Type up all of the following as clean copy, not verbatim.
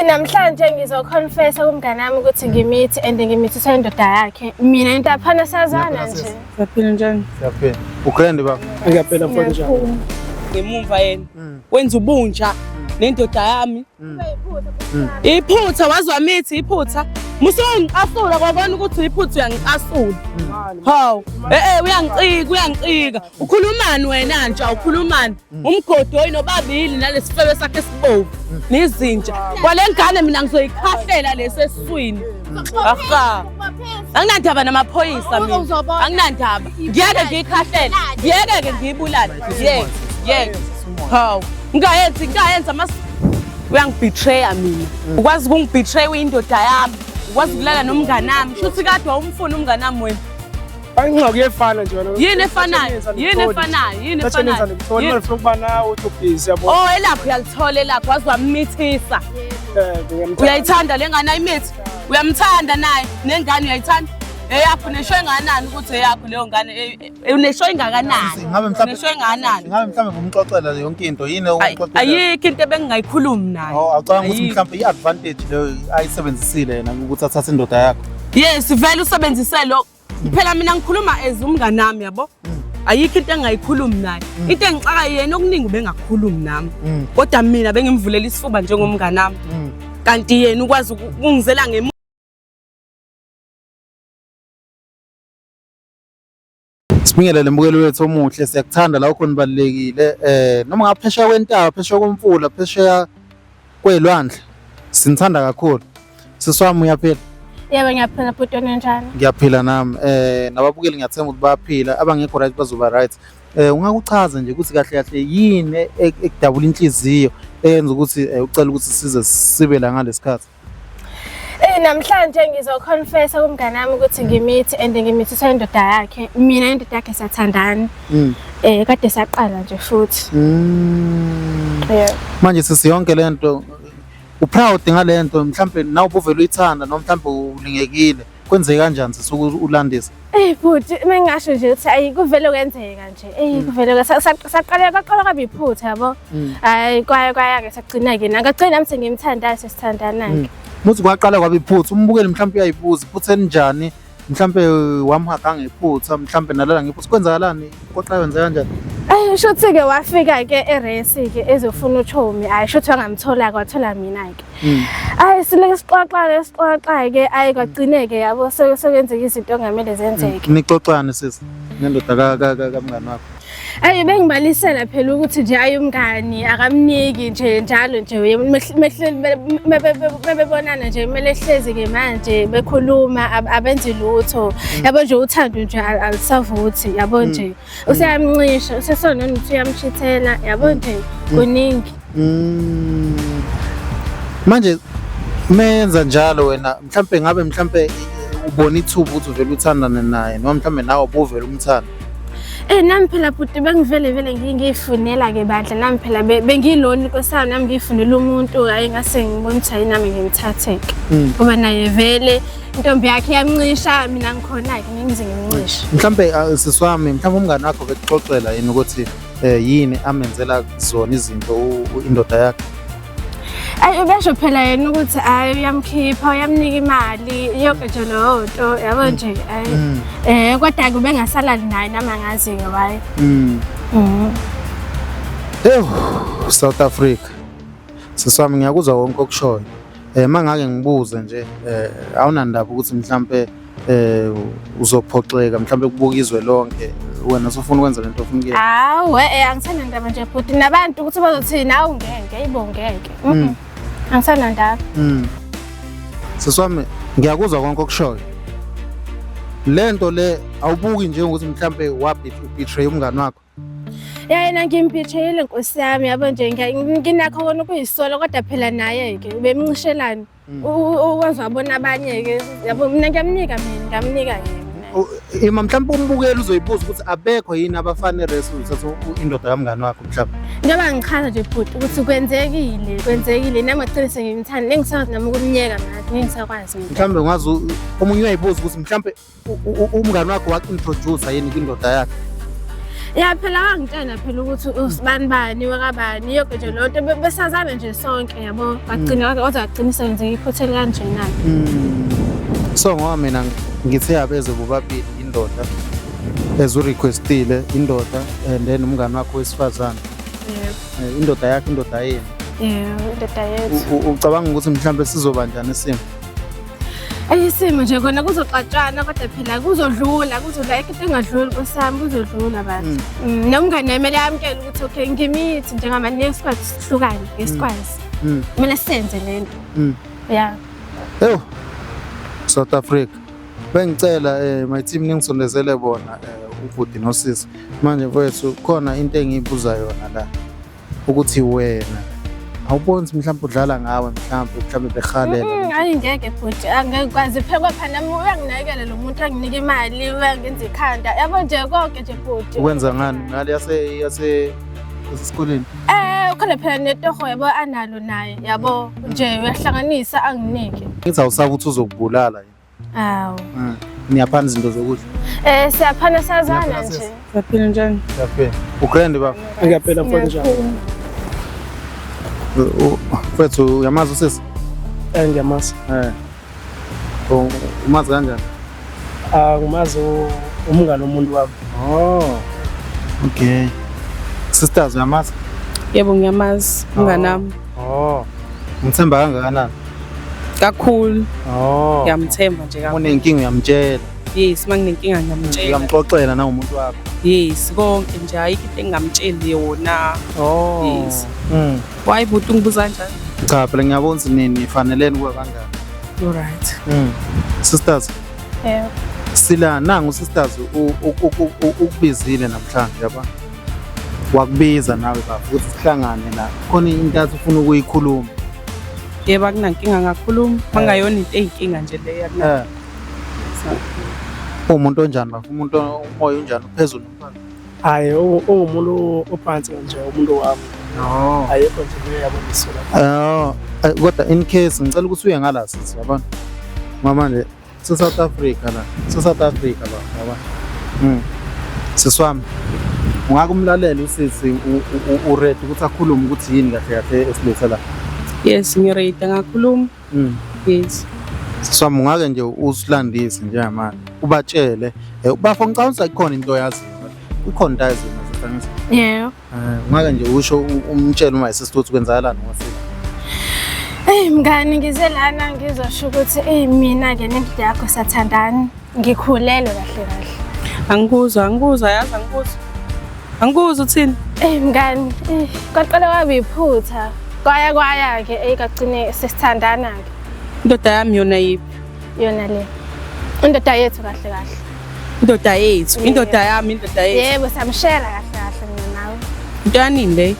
Namhlanje ngizoconfessa kumngane wami ukuthi ngimithi and ngimithiswa indoda yakhe. Mina into aphana sazana nje. Siyaphila njani? Siyaphila. Ugrand baba. Ngiyaphila mfowethu njani? Ngemumva yena wenza ubunja nendoda yami. Iphutha wazwa mithi iphutha. Musungicasula kwabona ukuthi iphutha uyangicasula. Hawu, eh uyangicika uyangicika. Ukhulumani wena nje awukhulumani. Umgodoyi nobabili nalesifebe sakhe esibovu nezinja. Kwale ngane mina ngizoyikhahlela lesi esiswini. Aha. Anginandaba namaphoyisa mina. Anginandaba. Ngiyeke ngiyikhahlele. Ngiyeke ke ngiyibulale. Ngiyeke. Ngiyeke. Hawu. Ngingayenzi ngingayenza mas uyangibetreya mina. Ukwazi ukungibetreya uyindoda yami. Ukwazi ukulala nomngane wami. Shuthi kade wawumfuna umngane wami wena. Ayinxa kuyefana nje wena. Yini efanayo? Yini efanayo? Yini efanayo? Ngithola imali ukuba nawe uthi ubhizi yabo. Oh elakho uyalithola elakho waze wamithisa. Eh, Uyayithanda le ngane ayimithi? Uyamthanda naye nengane uyayithanda? Eyakho nesho engakanani ukuthi eyakho leyo ngane unesho engakanani? Ngabe mhlawumbe Unesho engakanani? Ngabe mhlawumbe ngumxoxela yonke into yini ukumxoxela? Ayikho into ebengingayikhulumi naye. Oh, awucabanga ukuthi Ayikho. mhlawumbe i-advantage leyo ayisebenzisile yena ukuthi athathe indoda yakho. Yes, vele usebenzise lo. Phela mina ngikhuluma as umngane wami yabo. Ayikho into engingayikhulumi naye. Into engixaka yena okuningi ubengakhulumi nami. Kodwa mina bengimvulela isifuba njengomngane wami. Kanti yena ukwazi ukungizela ngemuva. Sibingelele mbukeli wethu omuhle, siyakuthanda la ukhona ubalulekile. Eh noma ngaphesheya kwentaba, phesheya komfula, phesheya kwelwandle. Sinithanda kakhulu. Sisi wami uyaphila? Yebo ngiyaphila bhuti wena njani? Ngiyaphila nami. Eh nababukeli ngiyathemba ukuthi bayaphila, abangekho right bazoba right. Eh ungakuchaza nje ukuthi kahle kahle yini ekudabula inhliziyo eyenza ukuthi ucela ukuthi size sibe la ngalesikhathi. Namhlanje ngizoconfessa kumngane wami ukuthi ngimithi and ngimithiswa indoda yakhe. Mina indoda yakhe siyathandana. Kade saqala nje futhi. Yeah. Manje sisi yonke lento uproud ngalento mhlambe nawe ubuvele uyithanda noma mhlambe ulingekile kwenzeke kanjani sisi ulandisa? Bhuti mengingasho nje ukuthi ayi kuvele kwenzeka nje. Kuvele saqala kwaqala kwaba iphutha yabo. Hayi kwaya kwaya ke sagcina ke nakagcina nami sengimthandayo sesithandana ke. Muthi kwaqala kwaba iphutha umbukeli mhlambe uyayibuza iphutha elinjani mhlambe wamhaga ngephutha mhlambe nalala ngephutha kwenzakalani kwaqala kwenzeka kanjani? Shuthi ke wafika ke eresi ke ezofuna uchomi. Hayi shuthi wangamthola kwathola mina ke. Ayi sileke sixoxa sixoxa ke ayi kwagcineke yabo sekwenzeka izinto ongamele zenzeke. Nixoxane sisi nendoda kamngani wakho. Ayi bengibalisela phela ukuthi nje ayi umngani akamniki nje njalo nje mebebonana nje kumele ehlezi ke manje bekhuluma abenzi lutho. Yabo nje uthando nje alisavuthi yabo nje. Useyamncisha usesona nokuthi uyamchithela yabo nje kuningi. Manje menza njalo wena mhlambe ngabe mhlambe ubona ithuba ukuthi uvele uthandane naye noma mhlambe nawe ubuvele umthanda? Nami phela bhuti bengivele vele ngiyifunela ke bandla nami phela bengiloni nkosana nami ngiyifunela umuntu hayi ngase ngibona ukuthi hayi nami ngimthathe ke. Ngoba naye vele intombi yakhe iyamncisha mina ngikhona ke ngize ngimncishe. Mhlambe sisi wami mhlambe umngane wakho bekuxoxela yini ukuthi yini amenzela zona izinto indoda yakhe? Ayi ubesho phela yena ukuthi hayi uyamkhipha uyamnika imali yonke nje leyo nto yabo nje hayi kodwa ke ubengasalali naye nami angazi ke why. South Africa. Sisi wami ngiyakuzwa konke okushoyo. Mangake ngibuze nje awunandaba ukuthi mhlambe uzophoxeka mhlambe kubuka izwe lonke wena usufuna ukwenza lento ofuna ukuyenza? Hawu angisanandaba nje bhuti nabantu ukuthi bazothini hawu ngeke ibo ngeke. Angisanandaba. Sisi wami ngiyakuzwa konke okushoyo. Lento le awubuki nje ukuthi mhlambe wabetray umngani wakho? Ya yena ngimbetrayile nkosi yami yabo nje nginakho kona ukuyisola kodwa phela naye ke ubemncishelani. Ukwazi wabona abanye ke yabo mina ngiyamnika mina ngiyamnika yena. Ima mhlawumbe umbukeli uzoyibuza ukuthi abekho yini abafana eresi uthatha indoda kamngani wakho mhlawumbe. Njengoba ngichaza nje bhuti ukuthi kwenzekile kwenzekile nami ngagcina sengimthanda nengisakwazi nami ukumyeka manje ngingisakwazi mina. Mhlawumbe ungazi omunye uyayibuza ukuthi mhlawumbe umngani wakho waku-introduce yini kwindoda yakhe? Ya phela wangitshela phela ukuthi usibani bani wakabani yonke nje lonto besazana nje sonke yabo. Kwagcina kodwa kwagcina sekwenzeka iphutha elikanjena. So ngoba mina ngithe abeze bobabili indoda ezu-requestile indoda and then umngani wakho wesifazane. Yebo. Indoda yakhe, indoda yenu. Yebo, indoda yethu. Ucabanga ukuthi mhlawumbe sizoba njani isimo? Isimo nje kona kuzoxatshana kodwa phela kuzodlula, kuzodlula ayikho into engadluli Nkosi yami, kuzodlula bantu. Nomngane kumele amukele ukuthi okay ngimithi njengamanje ngeke sikwazi sihlukane, ngeke sikwazi. Kumele senze lento. Yeah. Ewu, South Africa. Bengicela my team ningisondezele bona ubhuti nosisi. Manje mfowethu khona into engiyibuza yona la ukuthi wena awuboni ukuthi mhlawumbe udlala ngawe mhlawumbe behalela. Hayi ngeke bhuti, angeke kwazi phela phela nami uyanginakekela lo muntu, anginike imali, uyangenza ikhanda. Yabo nje konke nje bhuti. Ukwenza ngani? Ngale yase yasesikoleni. Khona phela netoho yabo analo naye yabo nje uyahlanganisa anginike. Ngithi awusaba ukuthi uzokubulala yini? Awu. Niyaphana izinto zokudla. Siyaphana sazana Niyaphana, nje. sis? Siyaphila njani? Siyaphila. Ugrand baba. Ngiyaphila mfowethu, njani? Mfowethu uyamazi usisi? Ngiyamazi. Umazi kanjani? Ah, ngimazi umngane womuntu wami. Oh. Okay. Sisters uyamazi? Yebo ngiyamazi umngane wami. Oh. Umthemba kangakanani? Kakhulu. Oh. Ngiyamthemba nje kakhulu. Unenkinga uyamtshela. Yes, uma nginenkinga ngiyamtshela. Uyamxoxela nangomuntu wakho. Yes, konke nje ayikho into engingamtsheli yona. Oh. Yes. Why bhuti ungibuza kanjani? Cha phela ngiyabona ukuthi nifanelene kuba bangani. Alright. Sisters, Yebo. sila nangu sisters ukubizile namhlanje yabo. Wakubiza nawe baba ukuthi sihlangane la. Khona into athi ufuna ukuyikhuluma. Yebo akunankinga ngakhuluma. Mangayona into eyinkinga nje leyo akunankinga. Umuntu onjani baba? Umuntu umoya unjani uphezulu nophansi? Hayi, ungumuntu ophansi nje umuntu wami. No. Ayikho nje leyo yabo ngisula. Oh, kodwa in case ngicela ukuthi uye ngala sisi yabona. Ngoba manje se South Africa la. Se South Africa la yabona. Sisi wami ungakumlalela usisi uready ukuthi akhulume ukuthi yini kahle kahle esilethe la. Yes, ngiready ngakhuluma. Yes. Sisi wami ungake nje usilandise njengamanje. Ubatshele bafo ngicabanga ukuthi ikhona into oyaziyo. Ikhona into oyaziyo mase. Yebo. Ungake nje usho umtshele uma sister ukuthi kwenzakalani ngosisi. Mngani ngize lana ngizosho ukuthi mina ke nendoda yakho sathandana. Ngikhulelwe kahle kahle. Angikuzwa, angikuzwa yazi angikuzwa. Angikuzwa uthini? Mngani, kwaqala kwaba iphutha. Kwaya kwaya ke kagcine sesithandana ke. Indoda yami yona yiphi? Yona le. Indoda yethu kahle kahle. Indoda yethu, indoda yami, indoda yethu. Yebo, samshela kahle kahle mina nawe. Into yanini le?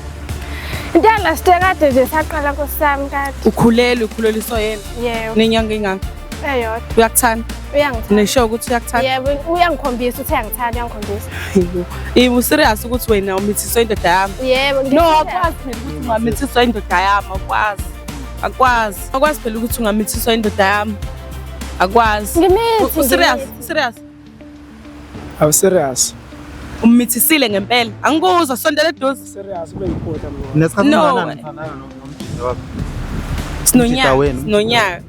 Into last year kade nje saqala Nkosi yami kade. Ukhulelwe, ukhuleliswa yena. Yebo. Nenyanga ingaka. Eyodwa. Uyakuthanda? Uyangithanda. Nesho ukuthi uyakuthanda? Yebo, uyangikhombisa ukuthi uyangithanda, uyangikhombisa. Yebo, serious ukuthi wena umithiswa indoda yami? Yebo, No, akwazi phela ukuthi ungamithiswa indoda yami, akwazi. Akwazi. Akwazi phela ukuthi ungamithiswa indoda yami. Akwazi. Ngimithi. Serious, serious. Awu serious. Umithisile ngempela. Angikuzwa, sondela eduze. Serious ube yiphutha mngani. Nesikhathi No. ungakanani nithandana nomjida wakho? Sinonyaka, wenu. sinonyaka.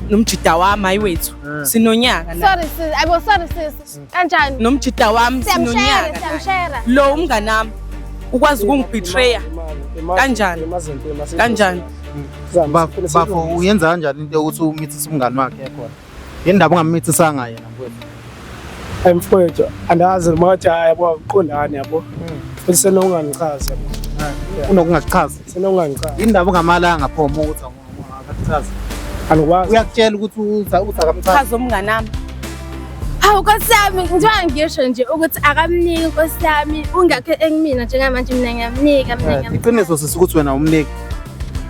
Nomjida wami hayi wethu. Sinonyaka naye. Sorry sis, ayibo sorry sis. Kanjani? Nomjida wami Siyamshare, sinonyaka. naye. siyamshare. Lo umngani wami ukwazi ukungibetreya. Kanjani? Kanjani? Bafo uyenza kanjani into yokuthi umithise umngani wakhe ekhona? Yini ndaba ungammithisanga yena mfowethu? Hayi mfowethu, andazi manje yabo uqondani yabo. Futhi senokungangichazi yabo. Unokungakuchazi. Senokungangichazi. Yini ndaba ungamalanga pho uma ukuthi akakuchazi? Angikwazi. Uyakutshela ukuthi uthi akamchazi. Chaza umngani wami. Hawu Nkosi yami, njengoba ngisho nje ukuthi akamniki Nkosi yami, ungakhe engimina njengamanje mina ngiyamnika, mina ngiyamnika. Iqiniso sisi ukuthi wena umniki.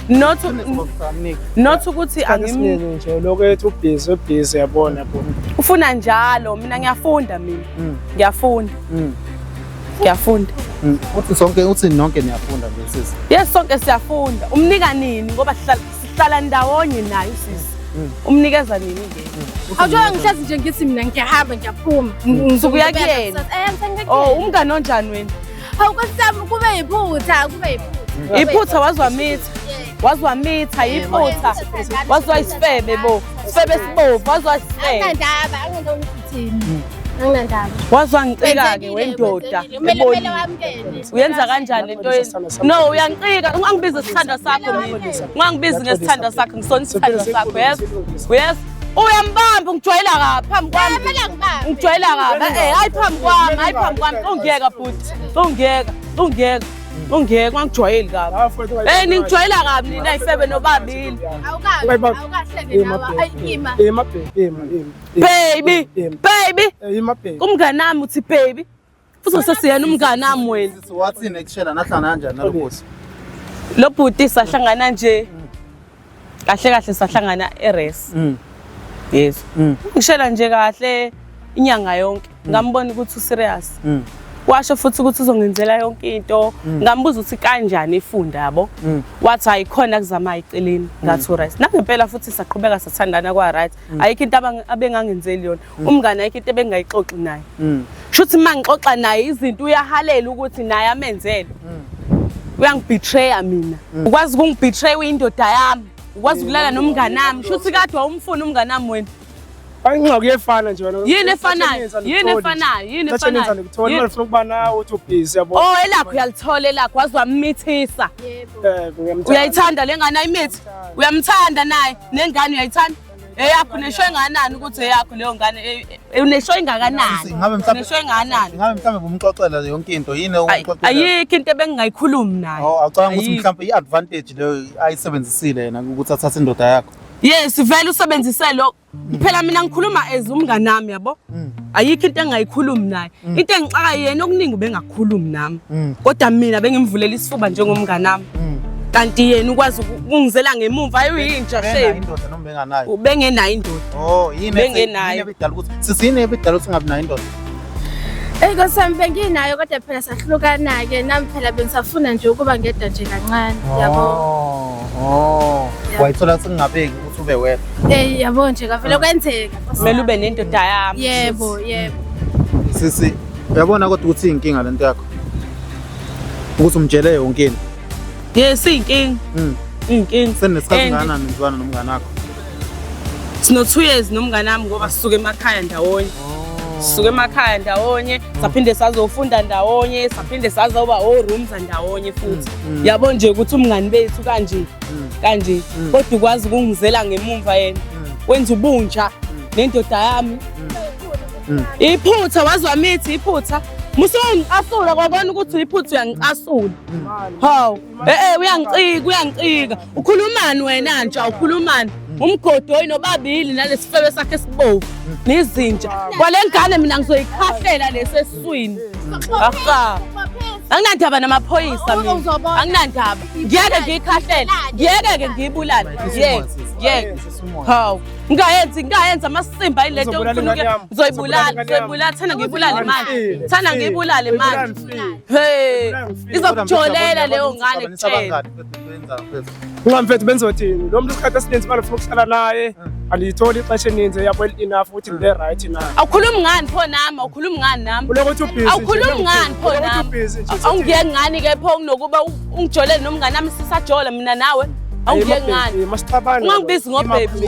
Not Umniki. not ukuthi angim Angisiningi nje lokho ethi ubhizi ubhizi yabona yabo. ufuna njalo mina ngiyafunda mina. Ngiyafunda. Ngiyafunda. Uthi sonke uthi nonke niyafunda nje sisi. Yes, sonke siyafunda. Umnika nini ngoba sihlala ndawonye naye usisi. Umnikeza nini ke? Awujola ngihlezi nje ngithi mina ngiyahamba ngiyaphuma. Usuke uya kuyena? Ngisengiyakuyena. Oh, umngani onjani wena? Hawu Nkosi yami, kube yiphutha, kube yiphutha. Iphutha wazwamitha. Wazwamitha iphutha. Wazwa isifebe bo. Isifebe sibovu wazwa isifebe. Anginandaba, anginandaba ukuthi uthini. Anginandaba. Wazwa ngicika ke Kwenzekile, wendoda. kwenzekile. Kumele ebolile. kumele wamukele. Uyenza kanjani lento yeni? No, uyangiqika. Ungangibizi isithandwa sakho mina. Ungangibizi ngesithandwa sakho, ngisona isithandwa sakho, yes? Yes? Uyambamba ungijwayela kabi phambi kwami. Kumele ngibambe. Ungijwayela kabi. Eh, hayi phambi kwami, hayi phambi kwami. Ungiyeka bhuti. Ungiyeka, ungiyeka. Ungiyeka, ungangijwayeli kabi. Hayi mfowethu, Eh, ningijwayela kabi nina ifebe nobabili. Awukabi, awukahleke nawe. Ayi ima. Ima baby, ima, ima. Baby, Ima. baby. Ima baby. Kumnganami uthi baby. Futhi usesiyena umnganami wena. Sisi wathini ekushela nahlangana kanjani nalo bhuti? Lo bhuti sahlangana nje. Kahle kahle sahlangana eres. Yes. Ngishela nje kahle inyanga yonke. Ngambona ukuthi userious. Washo futhi ukuthi uzongenzela yonke into. Ngambuza ukuthi kanjani ifunda yabo. Wathi ayikhona kuzama eceleni. Ngathi right. Nangempela futhi saqhubeka sathandana kwa right. Ayikho into abengangenzeli yona. Umngane ayikho into ebengayixoxi naye. Shuthi uma ngixoxa naye izinto uyahalela ukuthi naye amenzele. Uyangibetreya mina. Ukwazi ukungibetray uyindoda yami. Ukwazi ukulala nomnganami. Shuthi kade wawumfuna umnganami wena. Hayi ingxaki iyefana nje wena. Yini efanayo? Yini efanayo? Yini efanayo? Ngikutholi Yini- manje ufuna ukuba nawe uthi ubhizi yabo. Oh elakho uyalithola elakho waze wamithisa. Yebo. Eh, ngiyamthanda. Uyayithanda le ngane ayimithi? Uyamthanda naye nengane uyayithanda? Eyakho unesho engakanani ukuthi eyakho leyo ngane unesho engakanani? Ngabe mhlawumbe Unesho engakanani? ngabe mhlawumbe ubumxoxela yonke into yini Ayi- okumxoxela? Ayikho into ebengingayikhulumi naye. Oh, awucabanga ukuthi Ayikho. mhlawumbe i-advantage leyo ayisebenzisile yena ukuthi athathe indoda yakho. Yes, vele usebenzise lo. Phela mina ngikhuluma as umnganami yabo. Ayikho into engingayikhulumi naye. Into engixaka yena okuningi ubengakhulumi nami. Kodwa mina bengimvulela isifuba njengomnganami. Kanti yena ukwazi ukungizela ngemumva ayuyinja Bengenayo shame. indoda noma bengenayo? Ubengenayo indoda. Oh, yini Bengenayo. yini ebidala ukuthi sisi yini ebidala ukuthi ungabi nayo indoda? Eyi Nkosi yami benginayo kodwa phela sahlukana-ke nami phela bengisafuna nje ukuba ngedwa nje kancane yabo. Oh, oh. Yeah. Wayithola singabeki ukuthi ube wedwa. Eyi yabo nje kavele kwenzeka. Nkosi Kumele yami. ube nendoda yami. Yebo, yebo. Sisi, uyabona kodwa ukuthi iyinkinga lento yakho. Ukuthi umtshele yonke into. Yes, iyinkinga. Iyinkinga. Senesikhathi And ngakanani nizwana nomngane wakho? Sino 2 years nomnganami ngoba sisuke emakhaya ndawonye. Sisuke emakhaya ndawonye, saphinde sazofunda ndawonye, saphinde sazoba o-rooms ndawonye futhi. Yabo nje ukuthi umngani bethu kanje kanje kodwa ukwazi ukungizela ngemumva yena. Wenza ubunja nendoda yami. Iphutha wazwamithi iphutha. Musungicasula kwabona ukuthi iphutha uyangicasula. Hawu, eh uyangicika, uyangicika. Ukhulumani wena nje, awukhulumani. Umgodoyi nobabili nalesifebe sakhe esibovu nezinja. Kwale ngane mina ngizoyikhahlela leseswini. Aha. Anginandaba namaphoyisa mina. Anginandaba. Ngiyeke ngiyikhahlele. Ngiyeke ke ngiyibulale. Ngiyeke. Ngiyeke. Hawu. Ngingayenza amasimba ilento Uzobulala ngifuna ingane yami. ngizoyibulala, Uzobulala ingane ngizoyibulala thana ngiyibulale manje. Ngifile, Thana ngifile. ngiyibulale manje. Ngifile. Hey, Ngifile. izokujolela leyo ngane kutshela. Nxa mfethu benzothini? Lo muntu isikhathi esininzi manje ufuna ukuhlala naye. Andiyitholi ixesha elininzi yabo enough ukuthi ngibe right naye. Awukhulumi ngani pho nami, awukhulumi ngani nami. Ulokuthi ubhizi. Awukhulumi ngani pho nami. Ubhizi nje. Awungiyeki ngani ke pho kunokuba ungijolele nomngane nami sisajola mina nawe. Awungiyeki ngani. Masixabane. Ungangibizi ngobhebi.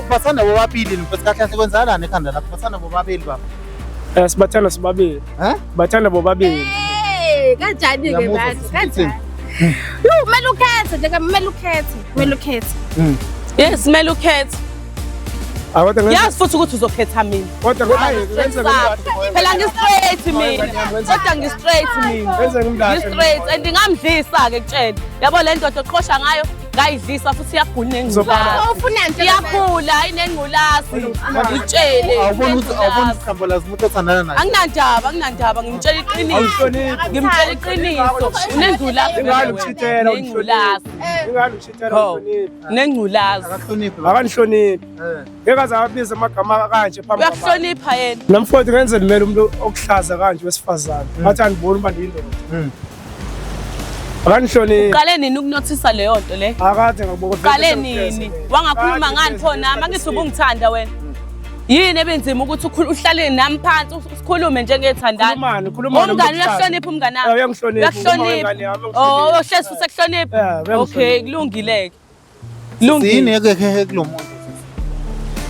Bathanda bobabili mfethu kahle kahle kwenzakalani ekhanda lakho? Bathanda bobabili baba. Eh sibathanda sobabili. Eh? Bathanda bobabili. Hey, kanjani-ke Uyamuzwa bantu? sisi Kanjani? Yo, kumele ukhethe nje, kumele ukhethe, kumele ukhethe. Yes, kumele ukhethe. Akodwa ngenza Yazi futhi ukuthi uzokhetha mina. kodwa hayi ngenza Phela ngi-straight mina. Kodwa ngi-straight mina. Ngenza ngimlahle. Ngi-straight and ngingamdlisa ke kutshela. Yabo le ndoda oqhosha ngayo ngayidlisa futhi iyagula nengculazi. Ufunani nje? Iyagula inengculazi. Ngitshele. Awubona ukuthi awubona inengculazi. isikhambolazi umuntu othandana naye. Anginandaba, anginandaba ngimtshela iqiniso. Awuhloniphi. Ngimtshela iqiniso. Unengculazi. Ingane ukuchithela, Unengculazi. Ingane ushithela Ho. uhloniphi. Nengculazi. Akahloniphi baba. Akanihloniphi. Eh. Ngeke aze abize amagama kanje phambi kwabantu. Uyakuhlonipha yena. Mina mfowethu ngenze limele umuntu okuhlaza kanje wesifazane. Ngathi andiboni uba ndiyindoda. Akanihloniphi. Uqale nini ukunothisa leyo nto le? Akade ngakubona. Uqale nini? Wangakhuluma ngani pho nami? Angithi ubungithanda wena. Yini ebinzima ukuthi uhlale nami phansi sikhulume njengethandana? Khulumani, khulumani. Umngani uyakuhlonipha umngani wakho? Eh, uyangihlonipha, uma wengane Uyakuhlonipha. yami, Oh, uyangihlonipha. uhlezi futhi ekuhlonipha. Eh, uyangihlonipha. Okay, kulungile-ke. Yini Kulungile. ekuhehe kulo muntu?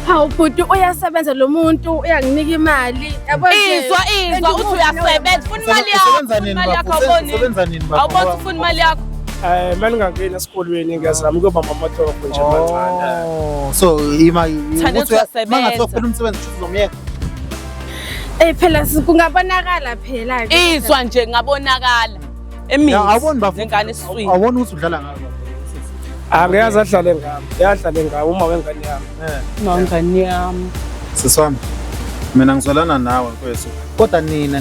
Hawu bhuti uyasebenza lo muntu uyanginika imali. Yabo nje. Izwa izwa uthi uyasebenza, ufuna imali yakho, Usebenza ufuna nini imali yakho bafo? awuboni. Usebenza nini bafo? Awuboni ukuthi ufuna imali yakho. Eh, mina ngingangeni esikolweni ngiyazama ukuba mamatoko nje mancane. Oh, so ima Thanda ukuthi ukuthi uyasebenza. mangathiwa kuphela umsebenzi kusho uzomyeka. Eh phela kungabonakala phela ke. Izwa nje ngabonakala. Emithi. Ya, awuboni bafo. Nengane esiswini. Awuboni ukuthi udlala ngayo bafo. Angiyazi adlale ngami, yadlale ngami uma wengane yami. Eh. Ngane yami. Sisi wami, mina ngizwelana nawe mfethu. Kodwa nina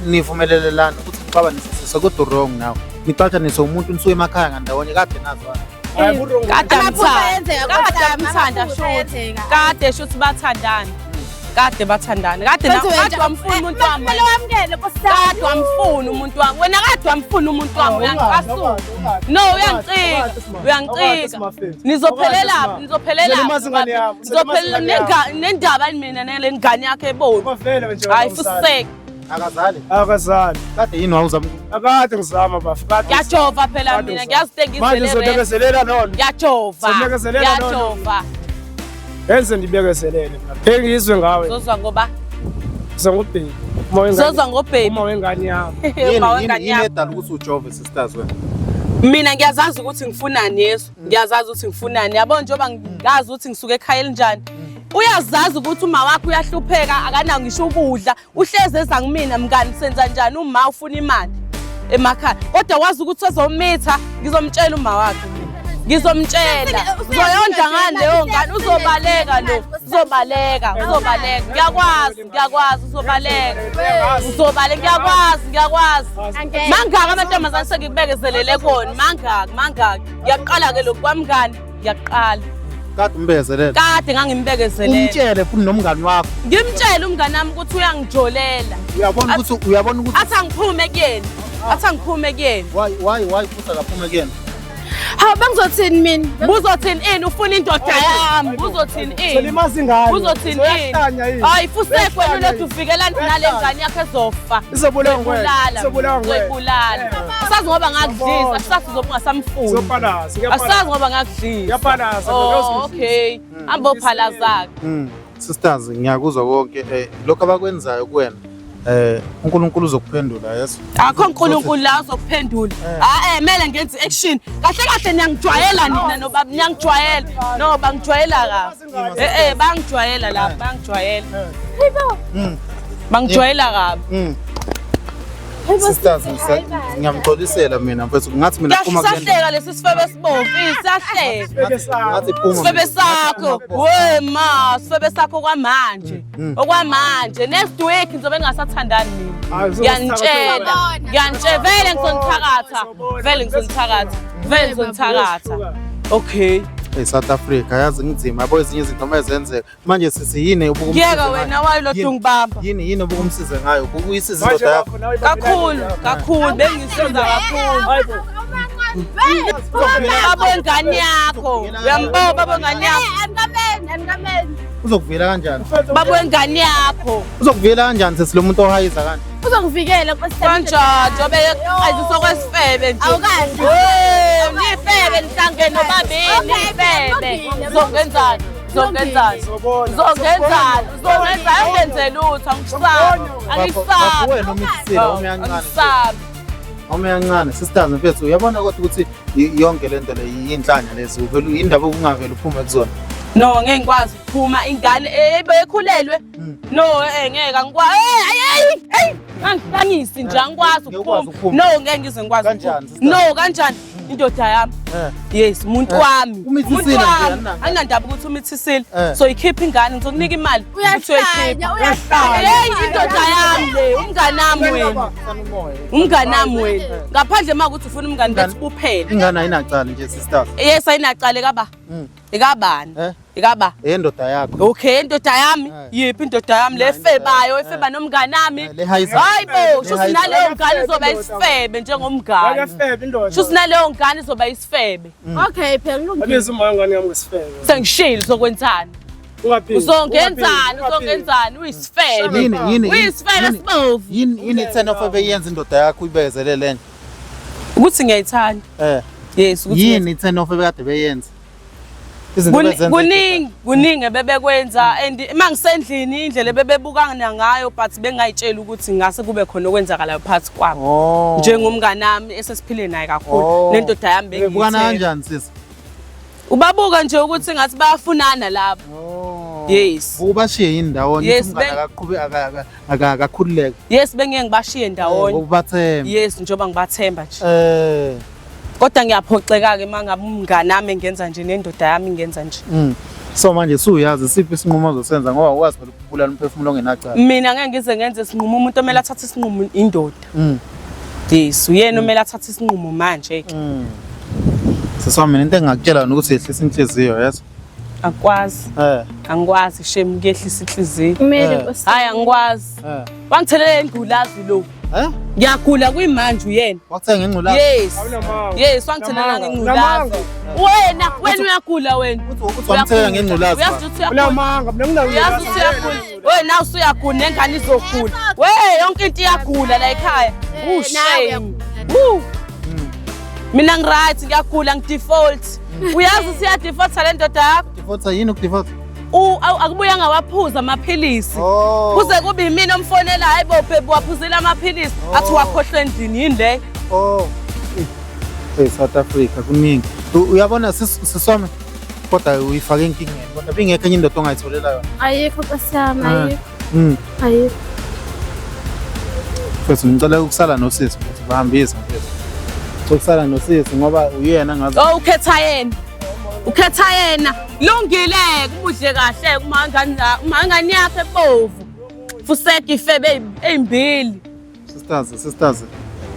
nivumelelelana ukuthi nixabanise sisi kodwa wrong nawe. Nixatshanise umuntu nisuke emakhaya ngandawonye kade nazwana. Hayi ku-wrong. Kade Amaphutha amthanda. ayenzeka, Kade Nkosi yami, amthanda amaphutha shuthi. ayenzeka. Kade shuthi bathandana. Kade bathandana. Kade na Futhi wena kade wamfuna eh, umuntu wami. Kumele wamukele Nkosi yami. Kade wamfuna umuntu wami. Wena kade wamfuna umuntu wami uyangicasula. No, uyangicika. Uyangicika. Nizophelela nizophelela. Uzolimaza ingane yami, uzolimaza Nizophelela ingane yami. nendaba yini mina nale ngane yakho ebomvu. Bavele nje. Hayi fuseke. Akazali. Akazali. Kade yini wawuzama Akade ngizama bafo. Kade. Ngiyajova phela Kade mina ngizama. ngiyazi Manje ukuthi ngizele. uzobekezelela lona. Ngiyajova. Sobekezelela lona. Ngiyajova. Yenze ndibekezelele mina. Phela ngizwe ngawe. Zozwa ngoba Zongubheki. Uma wengane. zozwa ngobhebi. Uma wengane yami. yini Uma yini wengane yini yami. edala ukuthi ujove sisters wena? Mina ngiyazazi ukuthi ngifunani Yesu. Ngiyazazi ukuthi ngifunani. Yabo njengoba ngazi ukuthi ngisuke ekhaya elinjani. Uyazazi ukuthi uma wakho uyahlupheka akanawo ngisho ukudla. Uhleze eza kumina mngani senza njani uma ufuna imali emakhaya. Kodwa wazi ukuthi uzomitha ngizomtshela uma wakhe mina. Ngizomtshela. Uzoyondla ngani leyo ngane uzobaleka lo. Uzobaleka, uzobaleka. Ngiyakwazi, ngiyakwazi uzobaleka. Uzobaleka ngiyakwazi, ngiyakwazi. Angeke. Mangaka amantombazane sengikubekezelele kona, mangaka, mangaka. Ngiyaqala ke lokhu kwamngani, ngiyaqala. Kade umbekezelele. Kade ngangimbekezelele. Umtshele futhi nomngani wakho. Ngimtshele umngani wami ukuthi uyangijolela. Uyabona ukuthi uyabona ukuthi Athi angiphume kuyena. Athi angiphume kuyena. why futhi akaphume kuyena? Hawu bengizothini mina? Buzothini ini ufuna indoda yami? Buzothini ini? Solimaza ingane. Uzothini ini? Uyahlanya yini? Hayi fusekwe Uyahlanya ulethu yini? uvikela nale ngane yakho ezofa. Izobulawa nguwe. Uzoyibulala. Izobulawa nguwe. Uzoyibulala. Asazi ngoba ngakudlisa, asazi uzobe ungasamfuni. Uzophalaza. Asazi ngoba ngakudlisa. Ngiyapalaza. Oh, okay. Hamba ophalaza-ke. Sisters ngiyakuzwa konke lokho abakwenzayo kuwena. uNkulunkulu uzokuphendula yeso. Akho uNkulunkulu la uzokuphendula. Ah eh mele ngenze action. Kahle kahle niyangijwayela nina noba niyangijwayela. No bangijwayela kabi. Eh eh bangijwayela la, bangijwayela. Bangijwayela kabi. Sisters ngiyamxolisela mina mfethu ngathi mina phuma kule Siyahleka lesi sifebe esibomvu, siyahleka. Ngathi phuma. Sifebe sakho. We ma, sifebe sakho kwamanje. Okwamanje next week ngizobe ngingasathandani nina. Ngiyanitshela, ngiyanitshela vele ngizonithakatha. Vele ngizonithakatha. Vele ngizonithakatha. Okay. South Africa yazi nginzima yabo ezinye izinto mezenzeka. Manje sisi yini ubukumsiza? Ngiyeka wena wayelokhu ungibamba. Yini yini obukumsiza ngayo? Ubuyisiza indoda yakho. Kakhulu, kakhulu bengisiza kakhulu. Baba wengane yakho. Uyambona baba wengane yakho. Uzokuvela kanjani? Baba wengane yakho. Uzokuvela kanjani sisi lo muntu ohayiza kanje? Uzokuvikela Nkosi yami. Kanjani njengoba eqaziswa kwesifebe nje. Awukazi. Hey, nifebe nihlangene nobabili nifebe. Uzongenzani? Uzongenzani? Uzongenzani? Uzongenzani? Ungenze lutho angikusabi. Angikusabi. Wena umithisile umeyancane. Angikusabi. Umeyancane sisters mfethu uyabona kodwa ukuthi yonke lento le yinhlanya lezi uvela indaba okungavela uphume kuzona. No, ngeke ngikwazi ukuphuma ingane ebekhulelwe. No, ngeke angikwazi. Hey, hey, angihlanyisi nje angikwazi ukuphuma. No, ngeke ngize ngikwazi. Kanjani? No, kanjani? Indoda yami. Yes, umuntu wami. Umuntu wami. Anginandaba ukuthi umithisile. So ikhipha ingane ngizokunika imali. Uyahlanya, uyahlanya. Hey, indoda yami le, umngane wami wena. Umngane wami wena. Ngaphandle makuthi ufuna umngane bethu kuphela. Ingane ayinacala nje sisters. Yes, ayinacala kaba. Ikabani? Ikaba. Indoda yakho. Okay, indoda yami. Yiphi indoda yami le efebayo, efeba nomngane wami? Hayi bo, shuthi naleyo ngane izoba isifebe njengomngane. Akafebe indoda. Shuthi naleyo ngane izoba isifebe. Okay, phela kulungile. Abiza uma ngane yami ngesifebe. Sengishilo sokwenzani? Ungaphiki. Uzongenzani? Uzongenzani? Uyisifebe. Yini yini Uyisifebe sibovu. Yini yini turn off ebeyenza indoda yakho uyibekezelele nje? Ukuthi ngiyayithanda. Eh. Yes, ukuthi Yini turn off ebekade beyenza? Izinto ebezenza. Kuningi, kuningi ebebekwenza and uma ngisendlini indlela ebebebukana ngayo but bengayitsheli ukuthi ngase kube khona okwenzakalayo phakathi kwabo. Oh. Njengomngane wami esesiphile naye kakhulu Oh. nendoda yami Bebukana bengiyithemba. kanjani sisi? Ubabuka nje ukuthi ngathi bayafunana laba. Oh. Yes. Ubashiye yini ndawonye? Yes, Umngane akaqhube akakhululeke. Yes, bengeke ngibashiye ndawonye. Ngokubathemba. Yes, njengoba ngibathemba nje. Eh. Kodwa ngiyaphoxeka-ke uma ngabe umngane wami engenza nje nendoda yami ingenza nje. So manje suyazi siphi isinqumo ozosenza ngoba ukwazi phela ukubulala umphefumulo ongenacala. Mina ngeke ngize ngenze isinqumo, umuntu omele athathe isinqumo indoda. Yes, uyena omele athathe isinqumo manje-ke. Sisi wami mina into engingakutshela yona ukuthi yehlisa inhliziyo yes. Akwazi, Eh. angikwazi shame kuyehlisa inhliziyo. Kumele Eh. Nkosi. Hhayi angikwazi. Eh. Wangithelela ingculazi lo. Eh? Ngiyagula kuyimanje uyena. Wakuthenga ingculazi? Yes. Awunamanga. Yes, wangithelela Unamanga. ngengculazi. Unamanga. Wena, wena uyagula wena. Uthi wamthelela ngengculazi. Uyazi ukuthi uyagula. Unamanga. Mina nginawo. Uyazi ukuthi uyagula. Wena usuyagula nengane izogula. We yonke into iyagula la ekhaya. Nawe Ushame. uyagula. Woo. Mina ngiright ngiyagula ngidefault. Uyazi ukuthi iyadefaulta le ndoda yakho. Defaulta yini ukudefaulta? Akubuye angawaphuza amaphilisi. Oh. Kuze kube yimina omfonela hayi bo baby waphuzile amaphilisi. Athi wakhohlwa endlini yini le? Oh. Hey South Africa kuningi. Uyabona sisi wami kodwa uyifake enkingeni kodwa bingekho enye indoda ongayitholela yona. Ayikho Nkosi yami, ayikho. Ayikho. Mfethu ngicela ukusala nosisi mfethu bahambise mfethu. Ngicela ukusala nosisi ngoba uyena ngazi. Oh ukhetha yena. Ukhetha yena. Lungile kumudle kahle uma ngani uma ngani yakhe ebovu. Fuseka ifebe ezimbili. Sisters, sisters.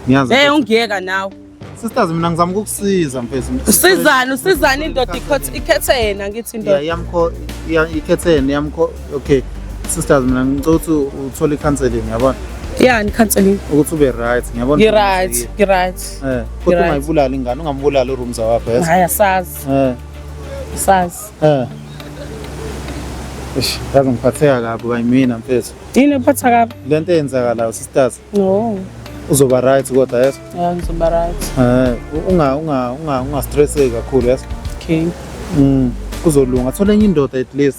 Ngiyazi. Hey ungiyeka nawe. Sisters mina ngizama ukukusiza mfethu. Usizana, usizana indoda ikhethe yena ngithi Yeah, indoda. iyamkho ikhethe yena iyamkho. Okay. Sisters mina ngicela ukuthi uthole i-counseling yabona Yani counseling. ukuthi ube right ngiyabona. Ngi right, ngi right. Eh, kodwa Ngi-right. ungayibulali ingane, ungambulali urumza wakho yes. Hayi asazi, Eh, asazi. eh. Eish, yazi ngiphatheka kabi kwayimina mfethu. Yini ephatha kabi? Lento eyenzakalayo sisters No. uzoba right kodwa yes. Yeah, ngizoba right. Eh, unga unga unga unga stresseki kakhulu yes. Okay. Kuzolunga. Thola enye indoda at least.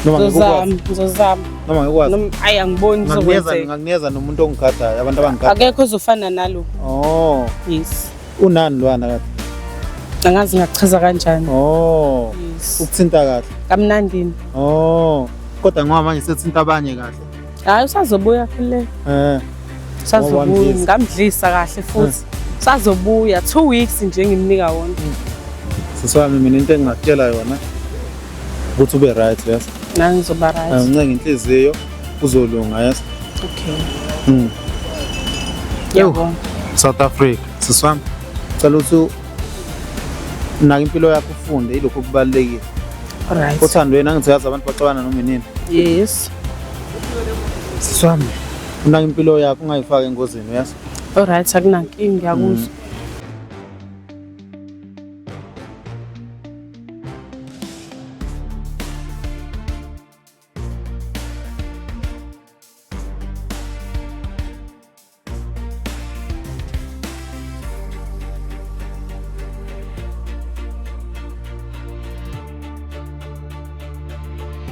Noma ngeke ukwazi, Ngizozama, ngizozama. noma ngeke ukwazi. Noma ayi angiboni Ngingakunikeza kuzokwenzeka. ngingakunikeza nomuntu ongigadayo, abantu abangigadayo. Akekho ozofana nalo. Oh, Yes. unani lwana kade? Angazi ngakuchaza kanjani. Oh, Yes. ukuthinta kahle. Kamnandini. Oh, kodwa ngoba manje sethinta abanye kahle. Hayi usazobuya phela. Eh, Usazobuya Wamdlisa. ngamdlisa kahle futhi. Usazobuya 2 weeks nje ngimnika wona. Sisi wami mina into engingakutshela yona ukuthi ube right yes. Nami ngizoba right. Uncenga inhliziyo uzolunga yes. Okay. Ngiyabonga. South Africa sisi wami cela ukuthi unake impilo yakho ufunde ilokho okubalulekile. Alright. Othandweni angithi yazi abantu baxabana noma inini. Yes. Sisi wami unake impilo yakho ungayifaki engozini yes. Alright akunankinga ngiyakuzwa.